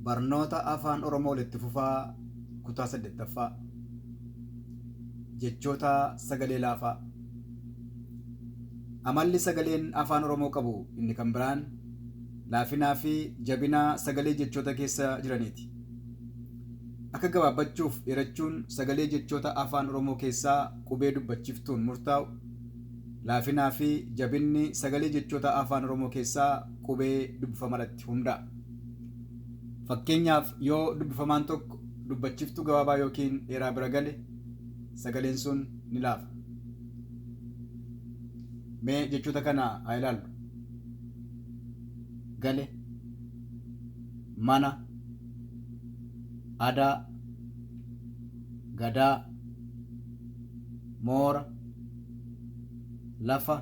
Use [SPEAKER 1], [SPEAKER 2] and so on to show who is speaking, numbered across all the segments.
[SPEAKER 1] Barnoota Afaan Oromoo walitti fufaa kutaa 8ffaa. Jechoota sagalee laafaa. Amalli sagaleen Afaan Oromoo qabu inni kan biraan laafinaa fi jabina sagalee jechoota keessa jiraniiti. Akka gabaabbachuuf dheerachuun sagalee jechoota Afaan Oromoo keessaa qubee dubbachiftuun murtaa'u, laafinaa fi jabinni sagalee jechoota Afaan Oromoo keessaa qubee dubbifamarratti hundaa'a. Fakkeenyaaf yoo dubbifamaan tokko dubbachiftuu gabaabaa yookiin dheeraa bira gale sagaleen sun ni laafa. Mee jechoota kana haa ilaallu. Gale, mana, adaa, gadaa, moora, lafa,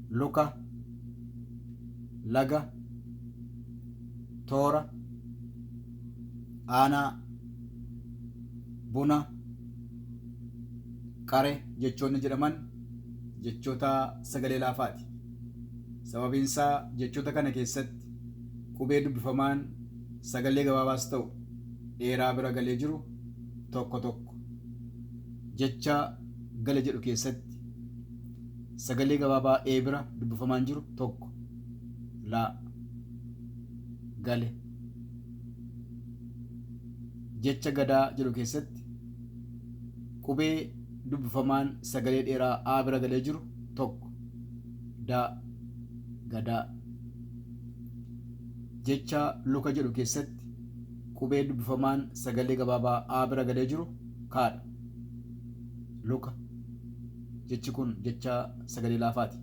[SPEAKER 1] luka, laga, toora, aanaa, buna, qare jechoonni jedhaman jechoota sagalee laafaati. Sababiinsaa jechoota kana keessatti qubee dubbifamaan sagalee gabaabaas ta'u dheeraa bira galee jiru tokko tokko. Jecha gale jedhu keessatti sagalee gabaabaa ee bira dubbifamaan jiru tokko. Laa. Gale. Jecha gadaa jedhu keessatti qubee dubbifamaan sagalee dheeraa a bira galee jiru tokko. Daa. Gadaa. Jecha luka jedhu keessatti qubee dubbifamaan sagalee gabaabaa a bira galee jiru kaadha. Luka. Jechi kun jecha sagalee laafaati.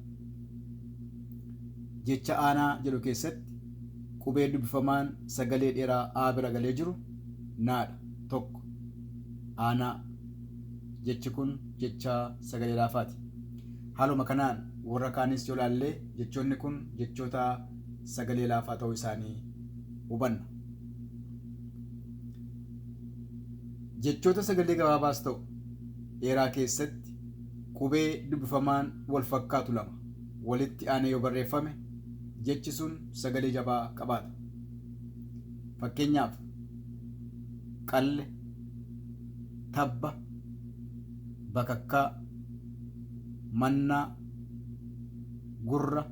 [SPEAKER 1] Jecha aanaa jedhu keessatti qubee dubbifamaan sagalee dheeraa a bira galee jiru naadha. Tokko. Aanaa. Jechi kun jecha sagalee laafaati. Haaluma kanaan warra kaanis yoo ilaalle jechoonni kun jechoota sagalee laafaa ta'uu isaanii hubanna. Jechoota sagalee gabaabaas ta'u dheeraa keessatti qubee dubbifamaan wal fakkaatu lama walitti aanee yoo barreeffame jechi sun sagalee jabaa qabaata. Fakkeenyaaf, qalle, tabba, bakakkaa, mannaa, gurra,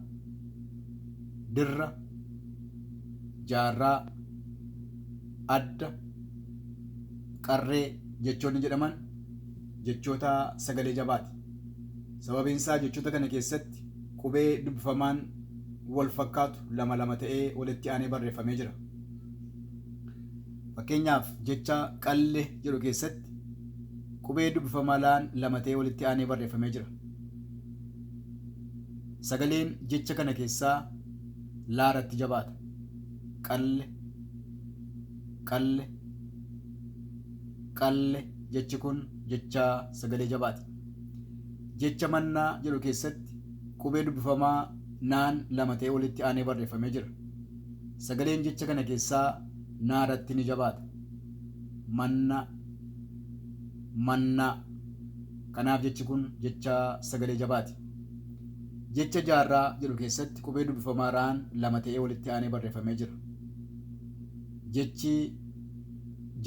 [SPEAKER 1] dirra, jaarraa, adda, qarree jechoonni jedhaman jechoota sagalee jabaati. Sababiin isaa jechoota kana keessatti qubee dubbifamaan wal fakkaatu lama lama ta'ee walitti aanee barreeffamee jira. Fakkeenyaaf jecha qalle jedhu keessatti qubee dubbifamaa laan lama ta'ee walitti aanee barreeffamee jira. Sagaleen jecha kana keessaa laa irratti jabaata. Qalle, qalle, qalle jechi kun jecha sagalee jabaati. Jecha mannaa jedhu keessatti qubee dubbifamaa naan lama ta'ee walitti aanee barreeffamee jira. Sagaleen jecha kana keessaa naa irratti ni jabaata. Manna, mannaa. Kanaaf jechi kun jecha sagalee jabaati. Jecha jaarraa jedhu keessatti qubee dubbifamaa raan lama ta'ee walitti aanee barreeffamee jira. Jechi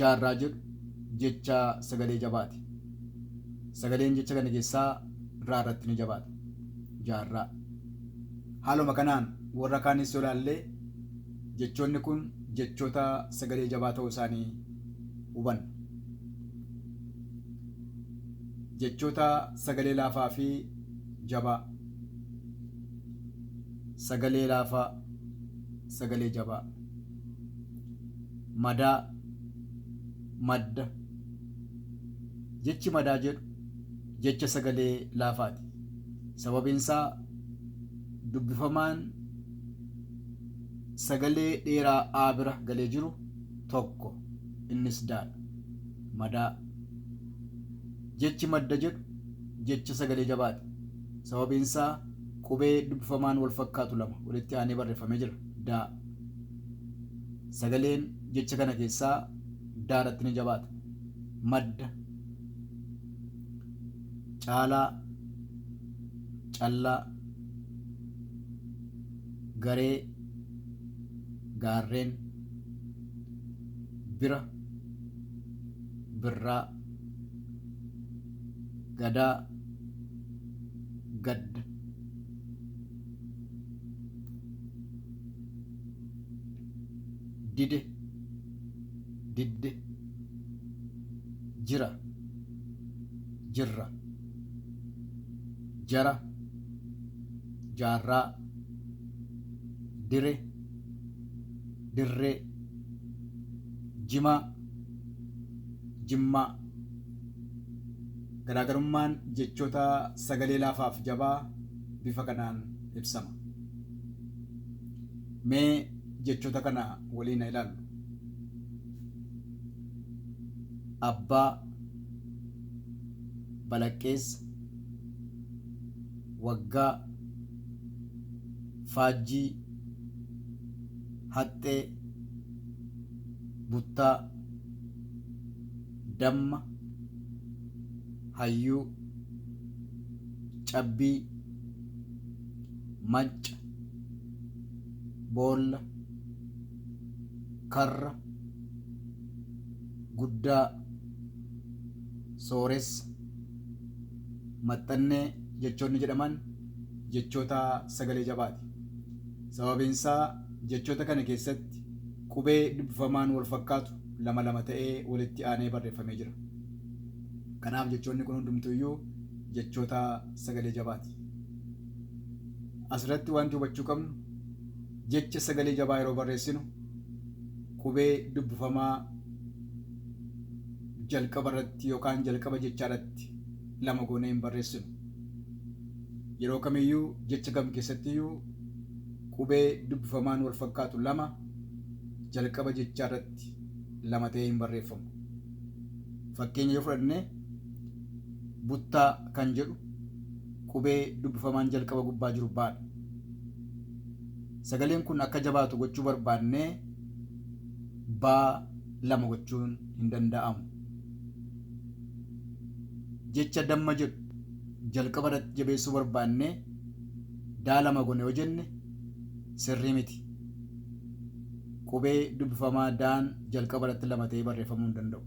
[SPEAKER 1] jaarraa jedhu jecha sagalee jabaati. Sagaleen jecha kana keessaa raa irratti ni jabaata. Jaarraa. Haaluma kanaan warra kaanis yoo ilaalle jechoonni kun jechoota sagalee jabaa ta'uu isaanii hubanna. Jechoota sagalee laafaa fi jabaa. Sagalee laafaa, sagalee jabaa. Madaa, madda. Jechi madaa jedhu jecha sagalee laafaati. Sababiin isaa dubbifamaan sagalee dheeraa A bira galee jiru tokko innis daadha. Madaa. Jechi madda jedhu jecha sagalee jabaati. Sababiin isaa qubee dubbifamaan wal fakkaatu lama walitti aanee barreeffamee jira. Daa. Sagaleen jecha kana keessaa daa irratti ni jabaata. Madda. Caalaa. Callaa. Garee. Gaarreen. Bira, birraa, gadaa, gadda. Dide, didde, jira, jirra, jara, jaarraa, dire, dirree, jimaa, jimmaa. Garaagarummaan jechoota sagalee laafaaf jabaa bifa kanaan ibsama. Mee jechoota kana waliin haa ilaallu. Abbaa, balaqqeessa, waggaa, faajjii, haxxee, buttaa, damma, hayyuu, cabbii, macca, boolla, karra, guddaa, sooressa, maxxannee jechoonni jedhaman jechoota sagalee jabaati. Sababiin isaa jechoota kana keessatti qubee dubbifamaan wal fakkaatu lama lama ta'ee walitti aanee barreeffamee jira. Kanaaf jechoonni kun hundumtuyyuu jechoota sagalee jabaati. Asirratti wanti hubachuu qabnu jecha sagalee jabaa yeroo barreessinu qubee dubbifamaa jalqaba irratti yookaan jalqaba jechaa irratti lama goonee hin barreessinu. Yeroo kamiyyuu jecha kam keessattiyyuu qubee dubbifamaan wal fakkaatu lama jalqaba jechaa irratti lama ta'ee hin barreeffamu. Fakkeenya yoo fudhanne buttaa kan jedhu qubee dubbifamaan jalqaba gubbaa jiru baadha. Sagaleen kun akka jabaatu gochuu barbaannee baa lama gochuun hin danda'amu. Jecha damma jedhu jalqaba irratti jabeessuu barbaannee daa lama goone yoo jenne sirrii miti. Qubee dubbifamaa daan jalqaba irratti lama ta'ee barreeffamuu hin danda'u.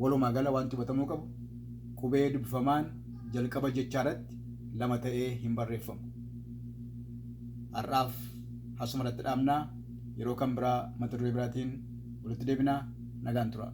[SPEAKER 1] Walumaa gala wanti hubatamuu qabu qubee dubbifamaan jalqaba jechaa irratti lama ta'ee hin barreeffamu. Har'aaf asuma irratti dhaabnaa, yeroo kan biraa mata duree biraatiin walitti deebinaa, nagaan turaa.